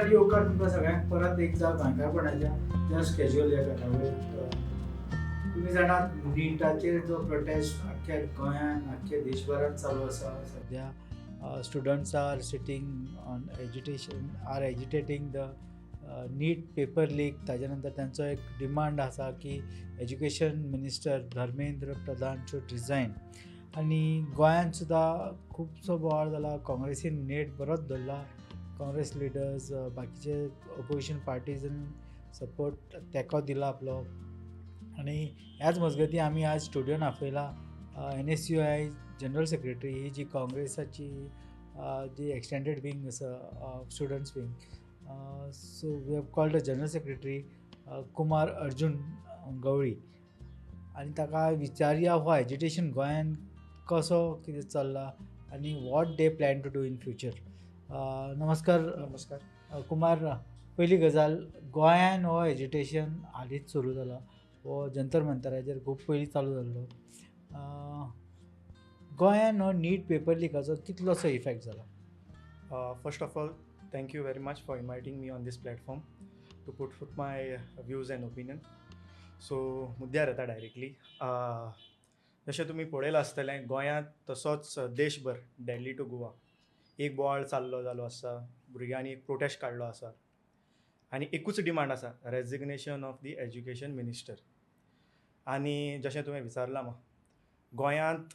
आनी येवकार तुमकां सगळ्यांक परत एकदां गोंयकारपणाच्या जस्ट कॅज्युअल ह्या घटावयर. तुमी जाणात, निटाचेर जो प्रोटेस्ट आख्ख्या गोंयांत, आख्ख्या देशभरांत चालू आसा सद्या. Students are sitting on agitation, are agitating the NEET paper leak. ताज्या नंतर तांचो एक डिमांड आसा की Education Minister Dharmendra Pradhan should resign. आनी गोंयांत सुद्दां खुबसो बोवाळ जाला. काँग्रेसीन नेट बरोच धरला. काँग्रेस लिडर्स, बाकीचे ओपोजिशन पार्टीजांनी सपोर्ट, तेंको दिला आपलो. आनी ह्याच मजगतीं आमी आज स्टुडियोन आपयला एनएसयूआय जनरल सेक्रेटरी, ही जी काँग्रेसाची जी एक्सटेंडेड विंग आसा, students wing. So we have called a general secretary Kumar Arjun गवळी आनी ताका विचारया, हो एजिटेशन गोंयान कसो कितें चल्ला आनी what they plan to do in future. नमस्कार. नमस्कार. कुमार, पयली गजाल, गोंयान हो एजिटेशन हालींच सुरू जाला, हो जंतर मंतराचेर खूब पयलीं चालू जाल्लो. गोंयान हो नीट पेपर लिकाचो कितलोसो इफेक्ट जाला? First of all, thank you very much for inviting me on this platform to put forth my views and opinion. So मुद्द्यार येता डायरेक्टली. जशें तुमी पळयलां आसतलें, गोंयांत तसोच देशभर, दिल्ली टू गोवा, एक बोवाळ चाललो जालो आसा. भुरग्यांनी एक प्रोटेस्ट काडलो आसा आनी एकूच डिमांड आसा, resignation of the education minister. आनी जशें तुवें विचारलां म्हाका, गोंयांत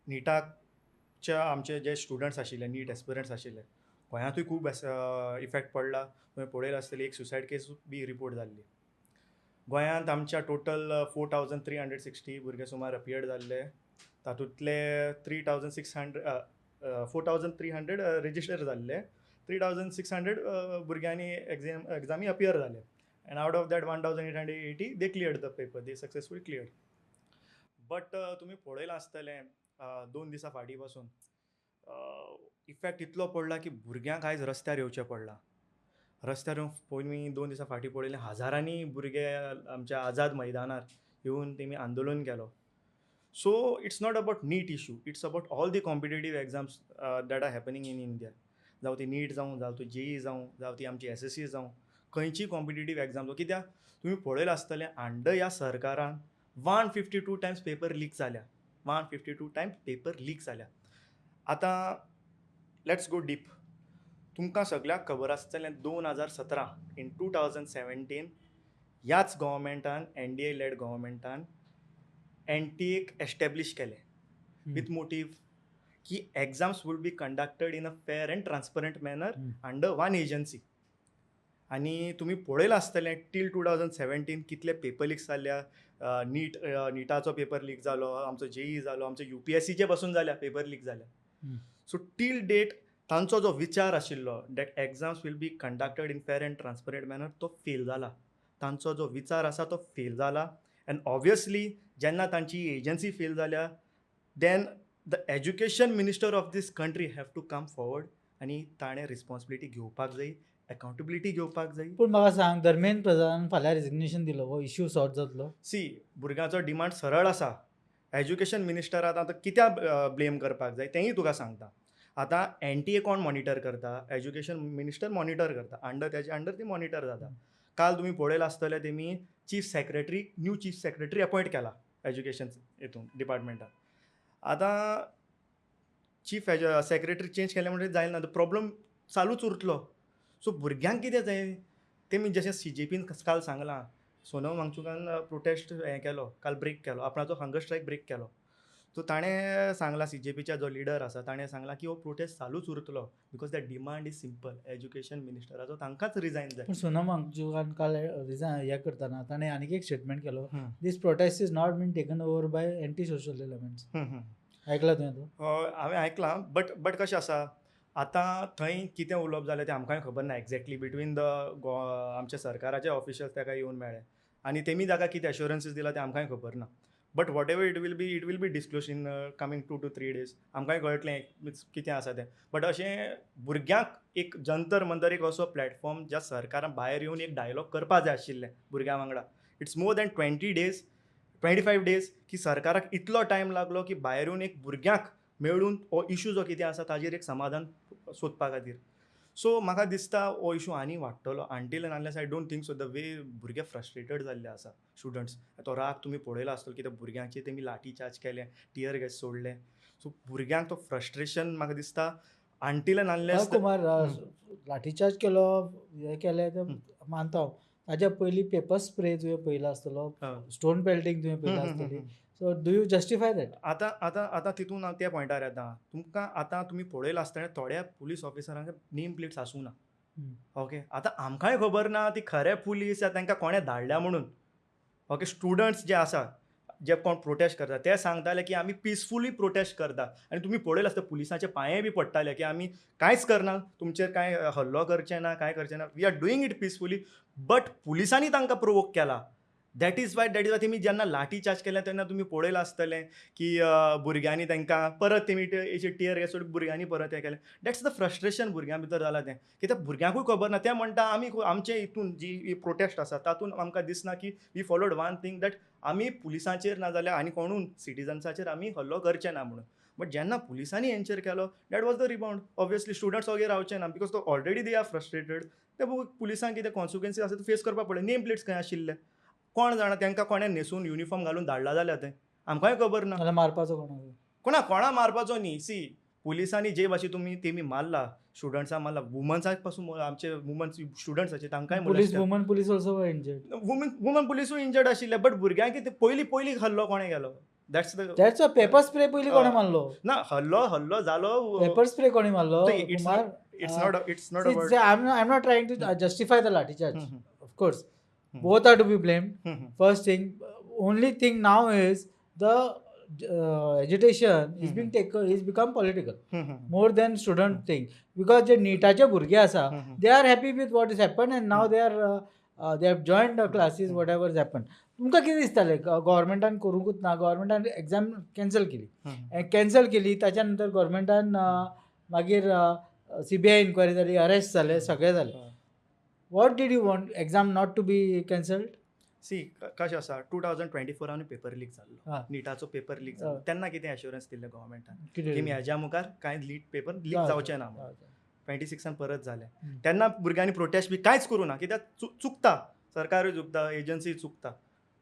निटाच्या आमचे जे स्टुडंट्स आशिल्ले, नीट एस्पिरंट्स आशिल्ले, गोंयांतूय खूब इफेक्ट पडला. तुवें पळयलां आसतली, एक सुसायड केस बी रिपोर्ट जाल्ली. गोंयांत आमच्या टोटल 4360 भुरगे सुमार अपियर्ड जाल्ले. तातूंतले 3600, 4300 register जाल्ले, 3600 भुरग्यांनी एग्जामी अपियर जाले and out of that 1880, they cleared the paper, they successfully cleared. But तुमी पळयलां आसतलें, 2 दिसां फाटीं पासून इफेक्ट इतलो पडला की भुरग्यांक आयज रस्त्यार येवचें पडलां. रस्त्यार येवन, पयलीं 2 दिसां फाटीं पळयलें, हजारांनी भुरगे आमच्या आझाद मैदानार येवन तेमी आंदोलन केलो. So it's not about NEET issue, it's about all the competitive exams that are happening in India. जावं ती नीट जावं, जावं ती जेई जावं, जावं ती आमची एसएससी जावं, खंयची कॉम्पिटेटीव एग्जाम जावं. कित्याक तुमी पळयलां आसतलें, अंडर ह्या सरकारान 152 times paper leak जाल्या, 152 times paper leak जाल्या. आतां let's go deep. तुमकां सगळ्यांक खबर आसतलें, 2017, इन 2017, ह्याच गव्हर्मेंटान, एनडीए लेड गव्हर्मेंटान एनटीएक एस्टेब्लीश केलें विथ मोटीव की exams would be conducted in a fair and transparent manner under one agency. आनी तुमी पळयलां आसतलें, टील 2017 कितले पेपर लिक्स जाल्या. नीट, निटाचो पेपर लीक जालो, आमचो जेई जालो, आमचो यूपीएससीचे पासून जाल्या, पेपर लीक जाल्या. सो टील डेट तांचो जो विचार आशिल्लो that exams will be conducted in fair and transparent manner, तो फेल जाला. तांचो जो विचार आसा तो फेल जाला. एंड ऑब्वियसली जेन्ना तांची एजन्सी फेल जाल्या, then the education minister of this country have to come forward आनी ताणें रिस्पॉन्सिबिलिटी घेवपाक जाय, अकाउंटेबिलिटी घेवपाक जाय. पूण म्हाका सांग, धर्मेंद्र प्रधान फाल्यां रेजिग्नेशन दिलो, हो इश्यू सॉल्व जातलो? सी, भुरग्यांचो डिमांड सरळ आसा. एज्युकेशन मिनिस्टराक आतां कित्याक ब्लेम करपाक जाय तेंय तुका सांगता. आतां एनटीए कोण मॉनिटर करता? एज्युकेशन मिनिस्टर मॉनिटर करता. अंडर, तेजे अंडर ती मॉनिटर जाता. काल तुमी पळयलां आसतलें, तेमी chief secretary, new chief secretary appoint केला एज्युकेशन हितून डिपार्टमेंटान. आतां चीफ सेक्रेटरी चेंज केले म्हणटकीर जायना, प्रॉब्लम चालूच उरतलो. सो भुरग्यांक कितें जाय, तेमी जशें सीजेपीन काल सांगलां, सोनम वांगचुकान प्रोटेस्ट हें केलो, काल ब्रेक केलो, आपणाचो हंगर स्ट्रायक ब्रेक केलो. सो ताणें सांगलां, सीजेपीच्या जो लिडर आसा ताणें सांगलां की हो प्रोटेस्ट चालूच उरतलो because the demand is simple, education मिनिस्टराचो तांकांच रिजायन जाय. पूण सोनम वांगचुकान काल रिजायन हें करतना ताणें आनीक एक स्टेटमेंट केलो, "This protest is not been taken over by anti social elements." आयकला तुवें तो? हांवें आयकलां, बट कशें आसा, आतां थंय कितें उलोवप जालें तें आमकांय खबर ना एक्झॅक्टली. बिटवीन the आमच्या सरकाराचे ऑफिशियल्स ताका येवन मेळ्ळे आनी तेमी ताका कितें एश्योरन्सीस दिला तें आमकांय खबर ना. But whatever it will be, it will be disclose in coming 2 to 3 days. आमकांय कळटलें मिन्स कितें आसा तें. बट अशें भुरग्यांक एक जंतर मंतर एक असो प्लॅटफॉर्म ज्या सरकारान भायर येवन एक डायलॉग करपा जाय आशिल्लें भुरग्यां वांगडा. It's more than 20 days, 25 days की सरकाराक इतलो टायम लागलो की भायर येवन एक भुरग्यांक मेळून हो इशू जो कितें आसा ताजेर एक समाधान सोदपा खातीर. सो म्हाका दिसता हो इशू आनी वाडटलो until and unless, I don't think so, the way भुरगे फ्रस्ट्रेटेड जाल्ले आसा स्टुडंट्स, तो राग तुमी पळयला आसतलो की त्या भुरग्यांचेर तेमी लाठी चार्ज केले, टियर गॅस सोडले. सो भुरग्यांक तो फ्रस्ट्रेशन म्हाका दिसता until end unless Kumar, lathi charge केलो, हें केलें तें मानता हांव. ताज्या पयलीं पेपर स्प्रे तुवें पळयला आसतलो, स्टोन पेल्टींग तुवें पळयला आसतली. So do you justify that? आतां आतां आतां तितून हांव त्या पॉयंटार येता तुमकां. आतां तुमी पळयलां आसतलें, थोड्या पुलीस ऑफिसरांक नेम प्लेट्स आसूं ना. ओके, आतां आमकांय खबर ना ती खरे पुलीस तांकां कोणें धाडल्या म्हणून. ओके, स्टुडंट्स जे आसा, जे कोण प्रोटेस्ट करता, ते सांगताले की आमी पिसफुली प्रोटेस्ट करता. आनी तुमी पळयलें आसता, पुलिसांचे पांये बी पडटाले की आमी कांयच करना, तुमचेर कांय हल्लो करचे ना, कांय करचे ना, we are doing it peacefully. But पुलिसांनी तांकां प्रोवोक केला. That is why तेमी जेन्ना लाठी चार्ज केल्या तेन्ना तुमी पळयलां आसतलें की भुरग्यांनी तांकां परत तेमी टियर गॅस सोडून भुरग्यांनी परत हें केलें. That's the frustration भुरग्यां भितर जालां तें. कित्याक भुरग्यांकूय खबर ना. ते म्हणटा आमी आमचे हितून जी प्रोटेस्ट आसा तातूंत आमकां दिसना की we followed one thing, that आमी पुलिसांचेर ना जाल्यार आनी कोणून सिटीजन्साचेर आमी हल्लो करचे ना म्हणून. बट जेन्ना पुलिसांनी हेंचेर केलो, that was the rebound. Obviously students वगैरे रावचे ना, because तो ऑलरेडी they are frustrated. ते पुलिसांक कितें कॉन्सिक्वन्सीस आसा ते फेस करपाक पडलें. नेम प्लेट्स खंय आशिल्ले कोण जाणा, तांकां कोणें न्हेसून युनिफॉर्म घालून धाडला जाल्यार तें आमकांय खबर ना. नाल्यार मारपाचो कोणाक? कोणा कोणा मारपाचो न्ही. सी, पुलिसांनी जे भाशेन तुमी तेमी मारला, स्टुडंट्सांक मारला, वुमन्साक पासून, आमचे वुमन्स स्टुडंट्साचे तांकांय Police, woman police also injured. Woman पुलिसूय इंजर्ड आशिल्ले. बट भुरग्यांक कितें, पयलीं पयलीं हल्लो कोणें केलो, that's the that's a paper spray पयलीं कोणें मारलो? ना, हल्लो हल्लो जालो. पेपर स्प्रे कोणी मारलो? It's not about I am not trying to justify the lathi charge. Of course both are to be blamed. First thing, only thing now is the agitation is being taken, is become political more than student thing, because जे नीटाचे भुरगे आसा, they are happy with what is happen and now they have joined the classes, whatever is happen. तुमकां कितें दिसतालें, गव्हर्मेंटान करूंकूच ना? गव्हर्मेंटान exam cancel केली, cancel केली, ताच्या नंतर गव्हर्मेंटान मागीर सीबीआय इन्क्वायरी जाली, अरेस्ट जाले, सगळें जालें. What did you want, exam not to be cancelled? See, कशें आसा, 2024 आनी पेपर लीक जाल्लो, निटाचो पेपर लीक जालो, तेन्ना कितें एश्योरन्स दिल्लें गव्हर्मेंटान की हेज्या मुखार कांय लीक पेपर लीक जावचें ना. 26 आन परत जालें. तेन्ना भुरग्यांनी प्रोटेस्ट बी कांयच करूं ना, कित्याक चुकता, सरकारूय चुकता, एजन्सी चुकता.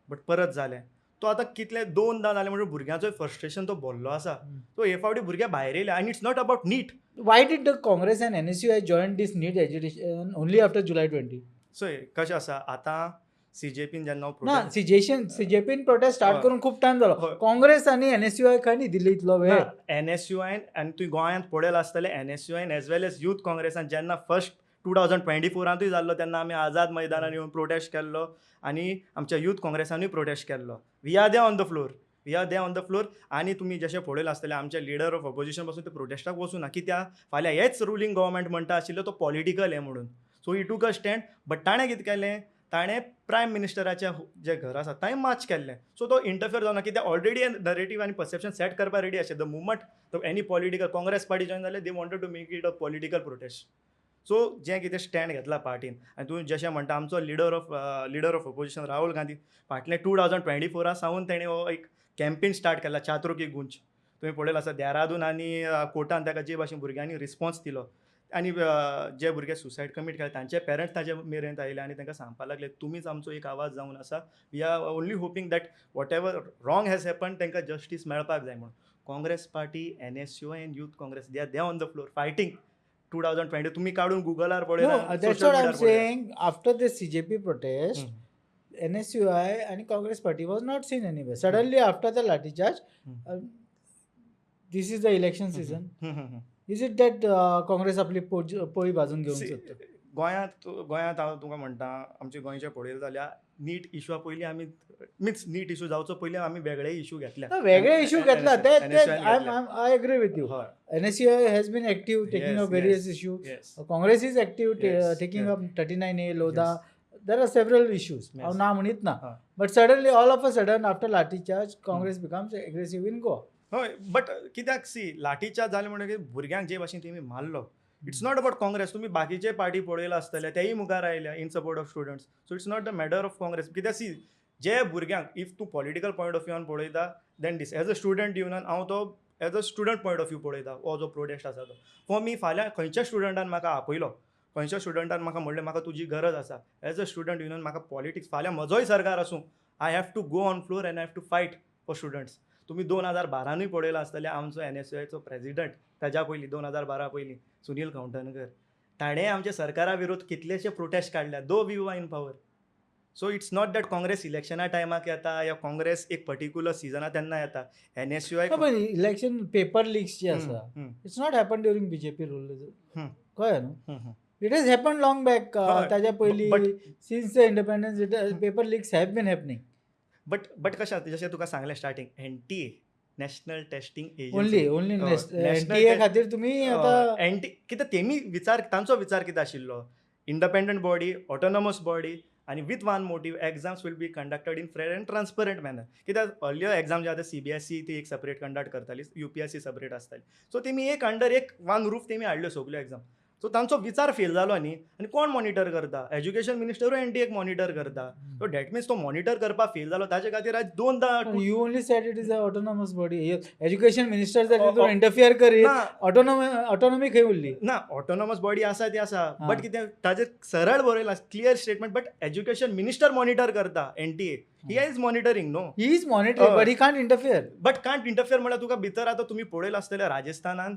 बट परत जालें. तो आतां कितले दोनदां जालें म्हणून भुरग्यांचो फ्रस्ट्रेशन तो भरलो आसा. सो हे फावटी भुरगे भायर येयले आनी it's not about NEET. Why did the Congress and NSUI join this NEET agitation only after July 20? So कशें आसा, आतां सीजेपीन जेन्ना ना, सीजेशन सीजेपीन प्रोटेस्ट स्टार्ट करून खूब टायम जालो. काँग्रेस आनी एनएसयूआय खंय न्हिदिल्ली इतलो वेळ? एनएसयूआयन, आनी तुवें गोंयांत पळयलां आसतलें, एनएसयूआयन एज वेल एज यूथ काँग्रेसान जेन्ना फर्स्ट 2024 जाल्लो तेन्ना आमी आझाद मैदानार येवन प्रोटेस्ट केल्लो आनी आमच्या यूथ काँग्रेसानूय प्रोटेस्ट केल्लो. We are there on the floor, we are there on the floor. आनी तुमी जशें पळयलां आसतलें, आमचे लिडर ऑफ ऑपोजिशन पासून ते प्रोटेस्टाक वचूं ना, कित्याक फाल्यां हेच रुलींग गव्हर्मेंट म्हणटा आशिल्लो तो पॉलिटिकल हें म्हणून. So he took a stand. But ताणें कितें केलें, ताणें प्रायम मिनिस्टराचें जें घर आसा थंय मार्च केल्लें. सो तो इंटरफियर जावना, कित्याक ऑलरेडी नरेटीव आनी परसेप्शन सेट करपाक रेडी आशिल्लें. The moment the any political Congress party join जालें, they wanted to make it a political protest. So जें कितें स्टँड घेतला पार्टीन, आनी तूं जशें म्हणटा, आमचो leader of opposition Rahul Gandhi फाटले 2024 सावन तेणें हो एक कॅम्पेन स्टार्ट केला, छात्रों की गूंज. तुवें पळयलां आसा, देहरादून आनी कोटान ताका जे भाशेन भुरग्यांनी रिस्पोन्स दिलो आनी जे भुरगे सुसायड कमीट केले तांचे पेरंट्स ताजे मेरेन आयले आनी तांकां सांगपाक लागले, तुमीच आमचो एक आवाज जावन आसा, we are only hoping that whatever wrong has happen तांकां जस्टीस मेळपाक जाय म्हणून. Congress Party, NSUI and Youth Congress, they are they on the floor fighting 2020. तुमी काडून गुगलार पळयला. That's what I am saying. After the CJP protest, NSUI and Congress party was not seen anywhere. Suddenly after the lathi charge, this is the election season. Is it that Congress आपली पोळी भाजून घेवंक सोदता? गोंयांत गोंयांत हांव तुमकां म्हणटा, आमचे गोंयचे पळयले जाल्यार नीट इशू पयलीं आमी, मिन्स नीट इशू जावचो पयलीं आमी वेगळे इशू घेतल्या. वेगळे इशू घेतला ते I agree with you. NSUI has been active taking up various issue. Congress is active taking up 39A, Lodha. There are several issues, हांव ना म्हणीत ना. But suddenly, all of a sudden, after lathi charge, Congress becomes aggressive in Goa. हय, but कित्याक, C, लाठी charge जाले म्हणटकीर भुरग्यांक जे भाशेन तेमी मारलो, it's not about Congress. तुमी बाकीचे पार्टी पळयला आसतले, तेय मुखार आयल्या in support of students. So it's not the matter of Congress. कित्याक सी, जे भुरग्यांक if तूं पॉलिटिकल पॉयंट ऑफ व्यूआन पळयता, then this as a student union हांव तो as a student point of view पळयता. हो जो प्रोटेस्ट आसा तो फॉर मी, फाल्यां खंयच्या स्टुडंटान म्हाका आपयलो खंयच्या स्टुडंटान म्हाका म्हणलें म्हाका तुजी गरज आसा एज अ स्टुडंट युनियन, म्हाका पॉलिटिक्स, फाल्यां म्हजोय सरकार आसूं, I have to go on floor and I have to fight for students. तुमी 2012नूय पळयलां आसतलें, आमचो एनएसयूआयचो प्रेजिडंट ताज्या पयलीं, 2012 पयलीं, सुनील खवंटणकर, ताणें आमच्या सरकारा विरोध कितलेशे प्रोटेस्ट काडल्या, though we were in power. So it's not that Congress इलेक्शना टायमाक येता या काँग्रेस एक पर्टिक्युलर सिजना तेन्ना येता. एनएसयूआय पण इलेक्शन पेपर लिक्स जे आसा, it's not happen during BJP rule, कळ्ळें न्हू? It has happen long back, ताज्या पयलीं, since the independence paper leaks have been happening. But कशें आसा, जशें तुका सांगलें starting, NTA, National Testing Agency, only only NTA खातीर तुमी आतां एनटी कित्याक तेमी विचार, तांचो विचार कितें आशिल्लो, इंडिपेंडंट बॉडी, ऑटोनॉमस बॉडी आनी with one motive, exams will be conducted in fair and transparent manner. कित्याक अर्लियर एग्जाम जे आतां सीबीएसई ती एक सेपरेट कंडक्ट करताली, यूपीएससी सेपरेट आसताली, सो तेमी एक अंडर एक वन रूफ तेमी हाडल्यो सगल्यो एग्जाम. सो तांचो विचार फेल जालो न्ही. आनी कोण मॉनिटर करता? एज्युकेशन मिनिस्टरूय एनटीएक मॉनिटर करता. सो that means तो मॉनिटर करपाक फेल जालो, ताजे खातीर आज दोनदां You only said it is a autonomous body. Education minister जर तितून इंटरफियर करीत, ऑटोनॉमी खंय उरली? ना, ऑटोनॉमस बॉडी आसा ती आसा, बट कितें ताजेर सरळ बरयलां, clear statement, but education minister monitor करता NTA. He is monitoring no? He is monitoring, but he can't interfere. But can't interfere म्हळ्यार तुका भितर आतां तुमी पळयलां आसतलें, राजस्थानान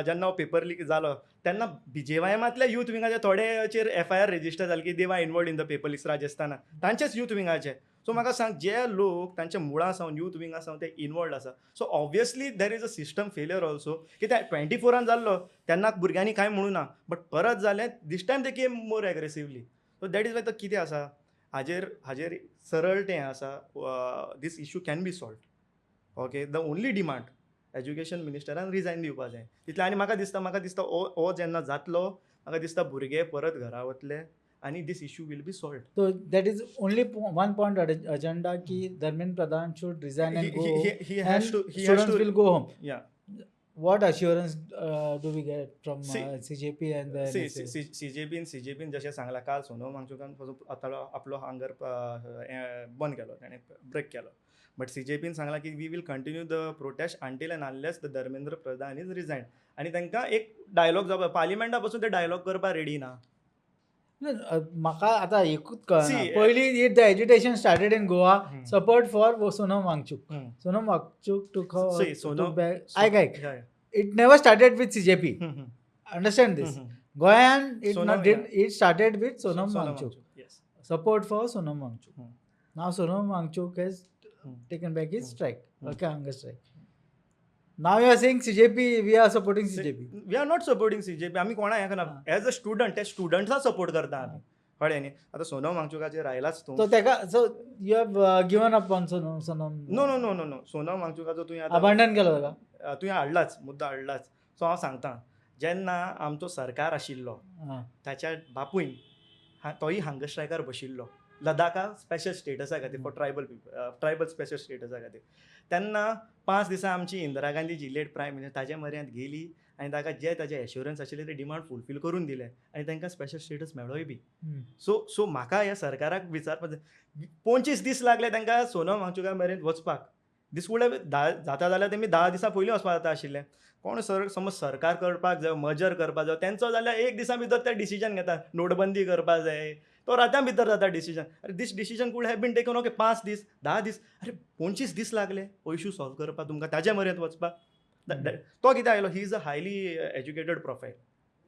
जेन्ना हो पेपर लीक जालो तेन्ना बीजेवायमांतल्या युथ विंगाचे थोडेचेर एफआयआर रेजिस्टर जाले की they were involved in the paper leaks राजस्थानान, तांचेच युथ विंगाचे. सो म्हाका सांग, जे लोक तांच्या मुळां सावन युथ विंगा सावन ते इनवॉल्ड आसा, so obviously there is a system failure also. कित्याक 24 जाल्लो तेन्ना भुरग्यांनी कांय म्हणू ना, बट परत जालें, this time they came more aggressively. So that is why कितें आसा, हाजेर सरळ तें आसा, this issue can be solved, okay? The only demand, education मिनिस्टरान resign दिवपा जाय तितलें. आनी म्हाका दिसता हो जेन्ना जातलो, म्हाका दिसता भुरगे परत घरा वतले आनी this issue will be solved. So that is only one point agenda की Dharmendra Pradhan should resign and go He has and to, he has students to will go home. Yeah. What assurance do we get from See, CJP and the C NSA? सीजेपीन सीजेपीन जशें सांगलां काल, सोनम वांगचुकान आतां आपलो hunger बंद केलो, ताणें break केलो, but सीजेपीन सांगलां की we will continue the protest until and unless the Dharmendra Pradhan is resign. आनी तांकां एक डायलॉग जावपा, पार्लिमेंटा पसून ते डायलॉग करपाक रेडी ना. म्हाका आतां एकूच कळना, See, पयलीं the agitation started in Goa, support for Sonam Wangchuk. Sonam Wangchuk took See, Sonam- आयक आयक, it never started with CJP, understand this. गोंयान it Sonam, it started with Sonam Wangchuk, yes. Support for Sonam Wangchuk. Now Sonam Wangchuk has taken back his strike, okay, hunger strike. Now you are saying CJP, we are supporting CJP. We are not supporting CJP. आमी कोणा हें करना. As a student, त्या स्टुडंट्सां support करता आमी, कळ्ळें न्ही? आतां सोनम वांगचुकाचेर आयलाच तूं. So तेका, so you have given up on Sonam Sonam No, no, no, no, no. Sonam वांगचुकाचो तुवें आतां अबंडन केलो ताका. तुवें हाडलाच, मुद्दो हाडलाच, सो हांव सांगता, जेन्ना आमचो सरकार आशिल्लो, ताच्या बापूयन तोय हंगर स्ट्रायकार बशिल्लो लडाखा स्पेशल स्टेटसा खातीर, for tribal people, tribal special स्टेटसा खातीर. तेन्ना 5 दिसां आमची Indira Gandhi ji late prime minister, ताच्या म्हऱ्यांत गेली आनी ताका जे ताजे एश्युरन्स आशिल्ले ते डिमांड फुलफील करून दिले आनी तांकां स्पेशल स्टेटस मेळ्ळोय बी. सो म्हाका ह्या सरकाराक विचारपाक जाय, 25 दीस लागले तांकां सोनम वांगचुका मेरेन वचपाक. दीस वुड धा जाता जाल्यार तेमी 10 दिसां पयलीं वचपाक जाता आशिल्लें. कोण सर, समज सरकार करपाक जाय, मर्जर करपाक जाय तेंचो जाल्यार एक दिसा भितर ते डिसिजन घेतात. नोटबंदी करपाक जाय, तो रात्या भितर जाता डिसिजन. अरे, this decision could have been taken, okay, 5 दीस, 10 दीस. अरे, 25 दीस लागले हो इशू सॉल्व करपाक तुमकां ताज्या म्हऱ्यांत वचपाक. तो कितें आयलो, he is a highly educated profile,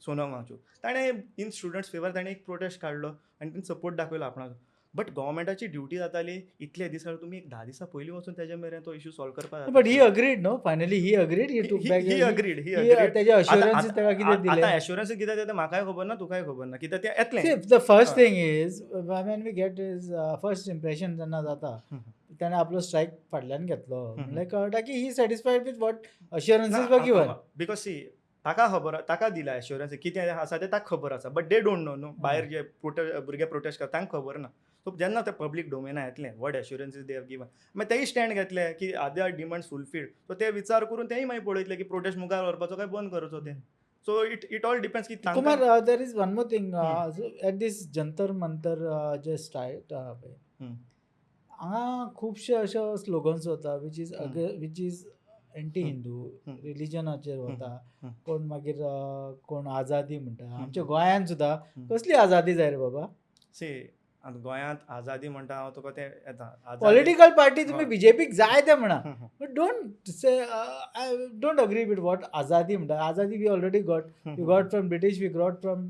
Sonam Wangchuk. ताणें इन स्टुडंट्स फेवर ताणें एक प्रोटेस्ट काडलो आनी तेणी सपोर्ट दाखयलो आपणाचो. बट गव्हर्मेंटाची ड्युटी जाताली, इतले दीस तुमी एक 10 दिसां पयलीं वचून तेजे मेरेन तो इशू सॉल्व करपाक. But he agreed, no? Finally he agreed, he took back. He agreed, he agreed. तेजे अश्युरन्स ताका कितें दिले? आतां एश्युरन्स कितें तें म्हाकाय खबर ना, तुकाय खबर ना, कित्याक तें येतलें. The first thing is, when we get his first impression जेन्ना जाता, त्याने आपलो स्ट्रायक फाटल्यान घेतलो म्हणल्यार कळटा की he satisfied with what assurances were given. Because see, ताका खबर, ताका दिला एश्युरन्स कितें आसा तें ताका खबर आसा, but they don't know, न्हू. भायर जे भुरगे प्रोटेस्ट करता तांकां खबर ना. सो जेन्ना ते पब्लीक डोमेना येतलें what assurances they have given, मागीर तेय स्टँड घेतले की are demands fulfilled, सो ते विचार करून तेय मागीर पळयतले की प्रोटेस्ट मुखार व्हरपाचो काय बंद करचो ते. So it all depends की Kumar, there is one more thing at this Jantar Mantar J start हांगा खुबशे अशे स्लोगन्स वता which is एंटी हिंदू रिलिजनाचेर वता, कोण मागीर कोण आजादी म्हणटा. आमच्या गोंयांत सुद्दां कसली आजादी जाय रे बाबा? सी, आतां गोंयांत आजादी म्हणटा हांव तुका तें येता पॉलिटिकल पार्टी तुमी बीजेपीक जाय तें म्हणा, but don't say I don't agree with what आजादी म्हणटा. आजादी we already got, we got from British, we got from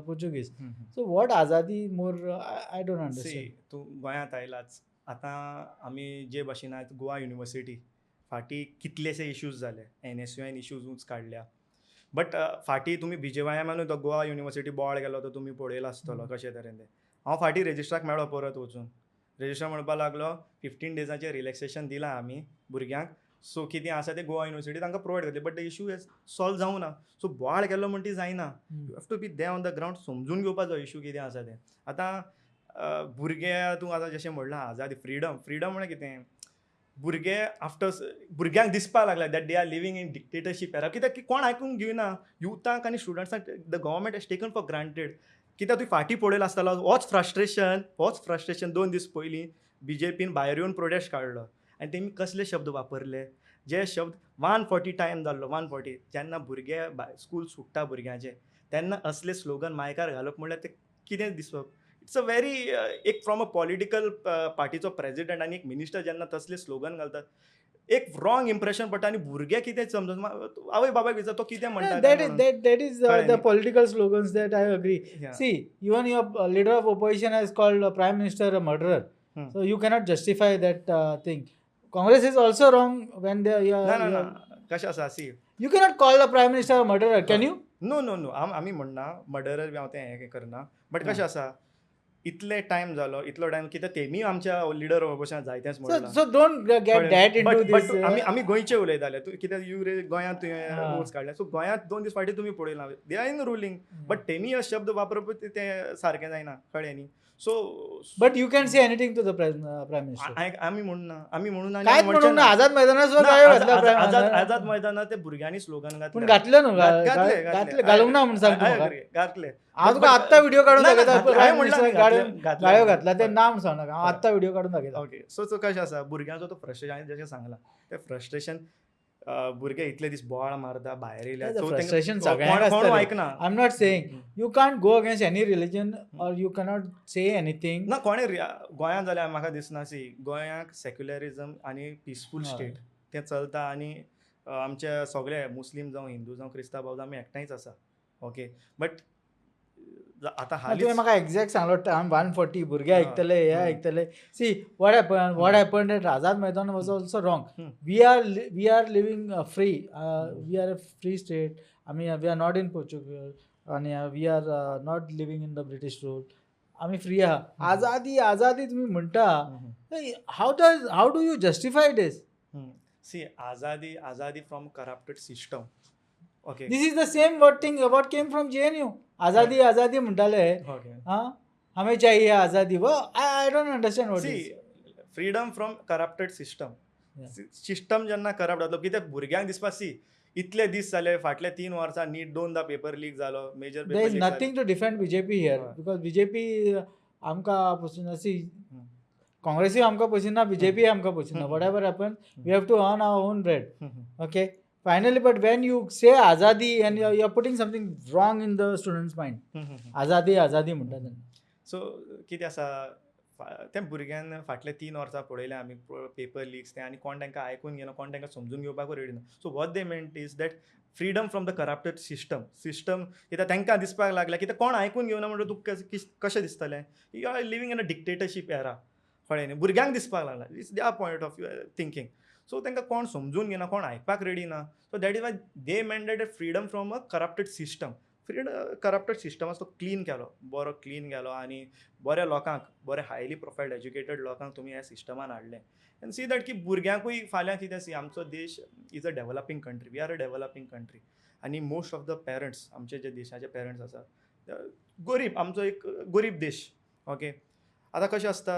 Portuguese, so what आजादी more I don't understand. तूं गोंयांत आयलाच, आतां आमी जे भाशेन आयज गोवा युनिवर्सिटी फाटीं कितलेशे इश्यूज जाले, NSUN इश्यूजूच काडल्या, बट फाटीं तुमी BJYM तो गोवा युनिवर्सिटी बोवाळ गेलो तो तुमी पळयला आसतलो कशे तरेन तें. हांव फाटीं रेजिस्ट्राक मेळ्ळो परत वचून, रेजिस्ट्रार म्हणपाक लागलो 15 डेजाचें रिलॅक्सेशन दिलां आमी भुरग्यांक, सो कितें आसा तें गोवा युनिवर्सिटी तांकां प्रोवायड करतली, बट the issue solve जावं ना. सो बोवाळ केलो म्हण ती जायना, you have to be there on the ground, समजून घेवपाचो इशू कितें आसा तें. आतां भुरगे तूं आतां जशें म्हणलां आजादी फ्रिडम, फ्रिडम म्हळ्यार कितें, भुरगे आफ्टर भुरग्यांक दिसपाक लागला that they are living in dictatorship era, कित्याक की कोण आयकूंक घेयना युथांक आनी स्टुडंट्सांक. The government has taken for granted. कित्याक तुवें फाटीं पळयलो आसतलो होच फ्रस्ट्रेशन 2 दीस पयलीं बीजेपीन भायर येवन प्रोटेस्ट काडलो आनी तेमी कसले शब्द वापरले, जे शब्द 140 टायम जाल्लो, 140 जेन्ना भुरगे स्कूल सुट्टा भुरग्यांचे तेन्ना असले स्लोगन मायकार घालप म्हणल्यार तें कितें दिसप. It's a very एक फ्रॉम अ पॉलिटिकल पार्टीचो प्रेजिडेंट आनी एक मिनिस्टर जेन्ना तसले स्लोगन घालतात एक रॉंग इम्प्रेशन पडटा आनी भुरगे कितें समजून आवय बाबाक विचार तो कितें म्हणटा. That is the political slogans that I agree. See, even your leader of opposition has called prime minister a murderer, so you cannot justify that thing. Congress is also wrong when they ना कशें आसा, see you cannot call a prime minister a murderer, can you? No no no, आमी म्हणना murderer बी हांव तें हें करना, but कशें आसा इतले टायम जालो, इतलो टायम कित्याक तेमी आमच्या लिडर ऑफ जायतेंच म्हणलां. So don't get that into this. आमी गोंयचे उलयताले, तूं कित्याक you रे गोंयांत तुवें वोट्स काडले, सो गोंयांत 2 दीस फाटीं तुमी पळयलां they are in ruling, but तेमी हे शब्द वापरप तें सारकें जायना, कळ्ळें न्ही. So but you can say anything to the prime minister. आमी म्हणना, आमी म्हणून कांयच म्हणूंक ना. आझाद मैदानार, आझाद मैदानार ते भुरग्यांनी स्लोगन घातले, घातले न्हू, घातले, घालूंक ना म्हूण सांग घातले. हांव तुका आत्तां व्हिडियो काडून दाखयता, प्रायम मिनिस्टर गाळयो घातला ते ना म्हूण सांग नाका, हांव आत्तां व्हिडियो काडून दाखयता. ओके, सो कशें आसा भुरग्यांचो तो फ्रस्ट्रेशन, हांवें जशें सांगलां तें फ्रस्ट्रेशन, भुरगे इतले दीस बोवाळ मारता भायर येयल्या, फ्रस्ट्रेशन सगळ्यांक आयकना. I am not saying you can't go against any religion or you cannot say anything. ना, कोणें गोंयांत जाल्यार म्हाका दिसना, सी गोंयांक सेक्युलरिजम आनी पिसफूल स्टेट तें चलता आनी आमचे सगळे मुस्लीम जावं हिंदू जावं क्रिस्तांव भाव जावं आमी एकठांयच आसा. ओके, बट आतां हालीं तुवें म्हाका एग्जॅक्ट सांगलो 140 भुरगे आयकतले, हे आयकतले. See what happen, what happen at Azad Maidan was also wrong. We are living free, we are a free state. आमी we are not in Portugal आनी we are not living in the British rule. आमी free आहा. आजादी आजादी तुमी म्हणटा, how do you justify this? See, आजादी आजादी from corrupted system. Okay, this is the same what thing what came from JNU. आजादी आजादी म्हणटाले, हां हमें चाहिए आजादी. I don't understand what. See, freedom from corrupted system. System जेन्ना करप्ट जातलो कित्याक भुरग्यांक दिसपा, सी इतले दीस जाले फाटले 3 वर्सां नीट 2दा पेपर लीक जालो, major. There is nothing to defend BJP here because BJP आमकां पसून, सी काँग्रेसूय आमकां पोशिना, बीजेपी आमकां Poshina. Whatever happen we have to earn our own bread. Okay, finally, but when you say आजादी and you are putting something wrong in the students mind. आजादी आजादी म्हणटा तेन्ना. So कितें आसा त्या भुरग्यान फाटले 3 वर्सां पळयलें आमी पेपर लिक्स तें, आनी कोण तांकां आयकून घेना, कोण तांकां समजून घेवपाकूय रेडी ना. So what they meant is that freedom from the corrupted system. System कित्याक तांकां दिसपाक लागलें कित्याक कोण आयकून घेवना म्हणटकीर तुका कशें दिसतलें, you are living in a dictatorship era. कळ्ळें न्ही, भुरग्यांक दिसपाक लागला, it's their point of view thinking. So तांकां कोण समजून घेना, कोण आयकपाक रेडी ना. So that is why they mandated freedom from a corrupted system. Freedom corrupted system आसा तो क्लीन केलो, बरो क्लीन केलो आनी बऱ्या लोकांक, बरे हायली प्रोफायल्ड एज्युकेटेड लोकांक तुमी ह्या सिस्टमान हाडले. आनी सी that की भुरग्यांकूय फाल्यां कितें, सी आमचो देश is a developing country, we are a developing country आनी मोस्ट ऑफ the parents, आमचे जे देशाचे पेरंट्स आसा गरीब, आमचो एक गरीब देश. ओके, आतां कशें आसता,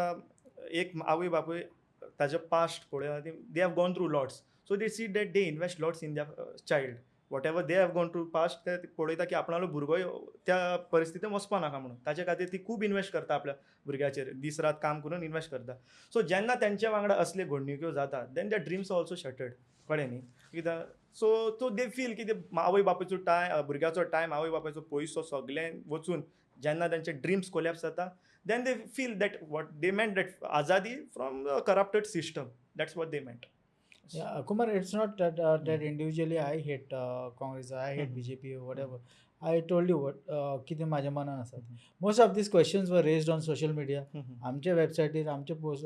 एक आवय बापूय ताजे पास्ट पळय, they have gone through lots, so they see that they invest lots in their child. Whatever they have gone through past, ते पळयता की आपणालो भुरगोय त्या परिस्थितीन वचपा नाका म्हणून. ताचे खातीर ती खूब इन्वेस्ट करता आपल्या भुरग्याचेर, दीस रात काम करून इन्वेस्ट करता. सो जेन्ना तेंच्या वांगडा असले घडणुक्यो जाता, then the dreams also shattered. कळ्ळें न्ही कित्याक? सो they feel की ते आवय बापायचो टायम, भुरग्याचो टायम, आवय बापायचो पयसो सगळें वचून जेन्ना तेंचे ड्रिम्स कोलॅप्स जाता, then they feel that what they meant, that आजादी from the corrupted system, that's what they meant. Yeah, Kumar, it's not that individually I hate Congress, I hate BJP or whatever. I told you what कितें म्हाज्या मनान आसा. Most of these questions were raised on social media. आमच्या वेबसायटीर, आमच्या post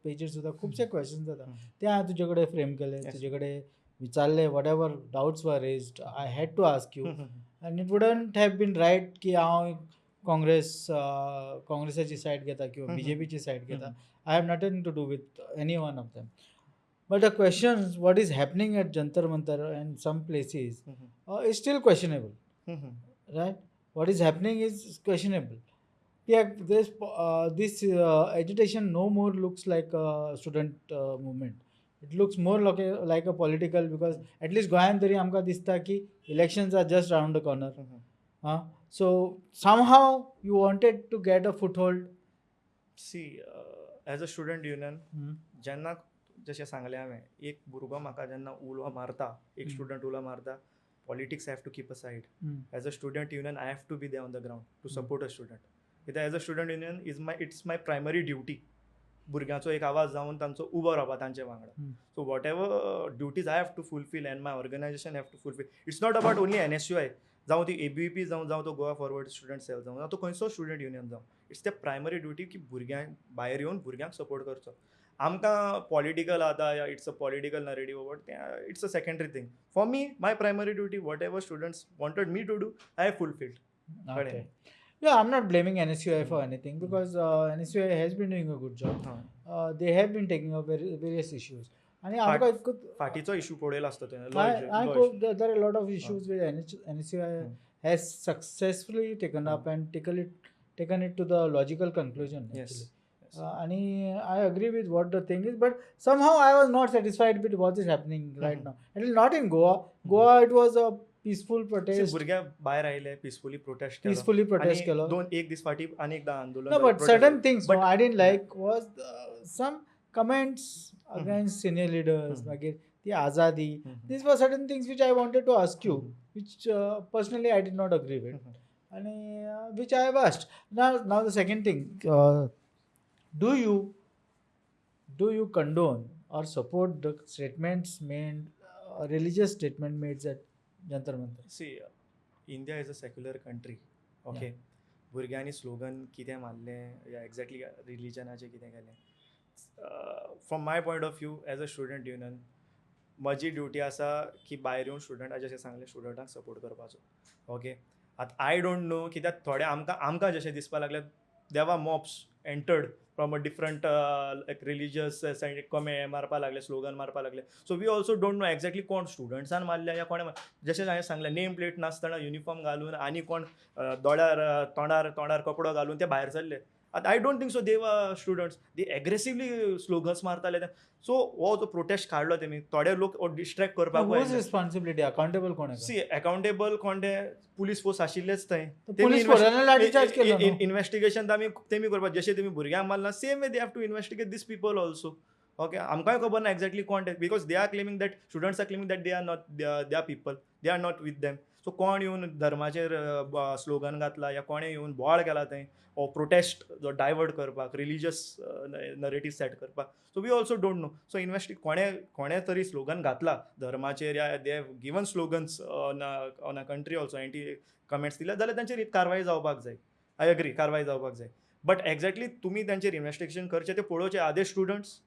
पेजीर सुद्दां खुबशे questions जाता, ते हांवें तुजे कडेन फ्रेम केले, तुजे कडेन विचारले. Whatever doubts were raised, I had to ask you, and it wouldn't have been right की हांव काँग्रेसाची सायड घेता किंवा बीजेपीची सायड घेता. I have nothing to do with any one of them. But the questions, what is happening at Jantar Mantar and some places, is still questionable, right? What is happening is questionable. Yeah, this agitation no more looks like a student movement. It looks more like a political, because at least गोंयांत तरी आमकां दिसता की elections are just round the corner. So somehow you wanted to get a foothold. See, as a student union, जेन्ना जशें सांगलें हांवें, एक भुरगो म्हाका जेन्ना उलो मारता, एक स्टुडंट उलो मारता, politics have to keep aside. As a student union, I have to be there on the ground to support a student. कित्याक as a student union is my it's my primary duty भुरग्यांचो एक आवाज जावन तांचो उबो रावपा तांचे वांगडा. So whatever duties I have to fulfill and my organization have to fulfill, it's not about only NSUI, जावं ती एबीव्हीपी जावं, जावं तो गोवा फॉरवर्ड स्टुडंट सेल जावं, जावं तो खंयचो स्टुडंट युनियन जावं, it's the primary duty की भुरग्यांक भायर येवन भुरग्यांक सपोर्ट करचो. आमकां पॉलिटिकल आतां, it's a political narrative, but तें it's a secondary thing for me. My primary duty, whatever students wanted me to do, I have fulfilled. Okay. Yeah, I'm not blaming NSUI for anything because NSUI has been doing a good job. They have been taking up various issues. आणि आमकां फाटीचो issue पळयलो आसता तुवें. There are a lot of issues with NSUI has successfully taken up and taken it to the logical conclusion. Actually. आणि I agree with what the thing is, but somehow I was not satisfied with what is happening right now. At least not in Goa. Goa, it was a peaceful protest. भुरगे भायर आयले, पिसफुली protest केलो. Peacefully protest आनी केलो. दोन एक दीस फाटीं आनी एकदां आंदोलन No, जालें, but protest certain जालें. Things But no, I didn't like was some comments against senior leaders, मागीर ती आजादी. These were certain things which I wanted to ask you, which personally I did not agree with, आणि which I have asked. Now the second thing, do you condone or support the statements made, religious statement made at Jantar Mantar? See, India is a secular country, okay? भुरग्यांनी slogan कितें मारलें या exactly रिलिजनाचें कितें केलें, from my point of view as a student union, म्हजी duty आसा की भायर येवन स्टुडंटा, जशें सांगलें, स्टुडंटांक सपोर्ट करपाचो, ओके? आतां I don't know कित्याक थोडे आमकां जशें दिसपाक लागलें, there were mobs entered from a different like religious कमे मारपा लागले, स्लोगन मारपा लागले. So we also don't know exactly कोण स्टुडंट्सान मारल्या या कोणें. जशें हांवें सांगलें, नेम प्लेट नासतना युनिफॉर्म घालून आनी कोण दोळ्यार तोंडार कपडो घालून ते भायर सरले. आतां I don't think so they were students. They aggressively slogans मारताले. सो हो जो प्रोटेस्ट काडलो तेमी, थोडे लोक डिस्ट्रेक्ट करपाक. Whose responsibility? Accountable कोण आहे? सी, अकाउंटेबल कोण ते? पुलीस फोर्स आशिल्लेच थंय. पुलीस फोर्सान लाठीचार्ज केलो न्हू. इन्वेस्टिगेशन तेमी करपाक. जशें तेमी भुरग्यांक मारला, same way they have to investigate these people also, okay? आमकांय खबर ना एक्झॅक्टली कोण ते, because they are claiming that students are claiming that they are not their people, they are not with them. So कोण येवन धर्माचेर slogan घातला या कोणें येवन बोवाळ केला थंय, हो प्रोटेस्ट जो डायवर्ट करपाक, रिलिजियस नरेटीव सेट करपाक, so we also don't know. So कोणें तरी स्लोगन घातला धर्माचेर या they have given slogans on a country also, anti comments दिल्या जाल्यार तांचेर कारवाय जावपाक जाय. I agree, कारवाय जावपाक जाय. बट एक्झॅक्टली तुमी तांचेर इन्वेस्टिगेशन करचें, ते पळोवचें, are they students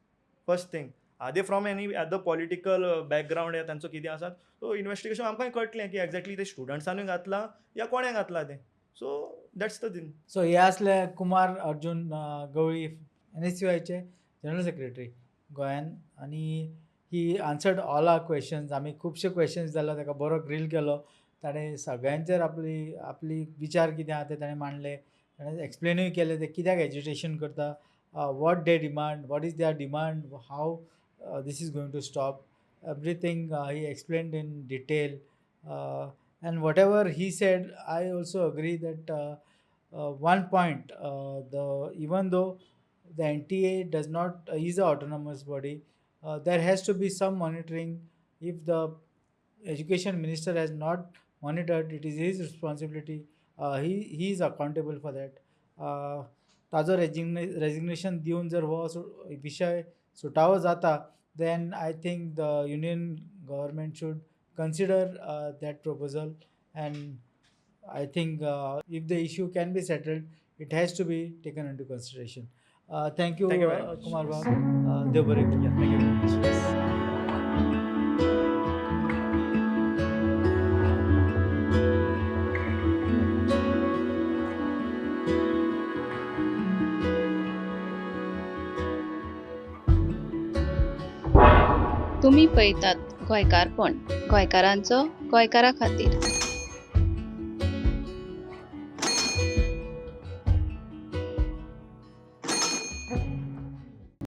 first thing, are they from any other political background या तांचो कितें आसा. सो इन्वेस्टिगेशन आमकांय कळटलें की एक्झॅक्टली ते स्टुडंट्सानूय घातलां या कोणें घातलां तें. So that's the thing. So हे असले कुमार अर्जून गवळी, एनएसयूआयचे जनरल सेक्रेटरी गोंयान, आनी he answered all our questions. आमी खुबशे क्वेश्चन्स जाले, ताका बरो ग्रील केलो. ताणें सगळ्यांचेर आपली विचार कितें आहा ते ताणें मांडले. ताणें एक्सप्लेनूय केलें ते कित्याक एजिटेशन करता, what they demand, what is their demand, how this is going to stop everything. He explained in detail. And whatever he said, I also agree that one point, the even though the NTA does not is an autonomous body, there has to be some monitoring. If the education minister has not monitored, it is his responsibility. He is accountable for that. ताजो resignation दिवन जर हो विशय सुटावो जाता, then I think the union government should consider that proposal, and I think if the issue can be settled, it has to be taken into consideration. Thank you. Thank you very much. Kumar Yes. बाब. देव बरें करूं. Yeah, thank you very much. Yes. तुम्ही पळयतात गोंयकारपण, गोंयकारांचो गोंयकारा खातीर.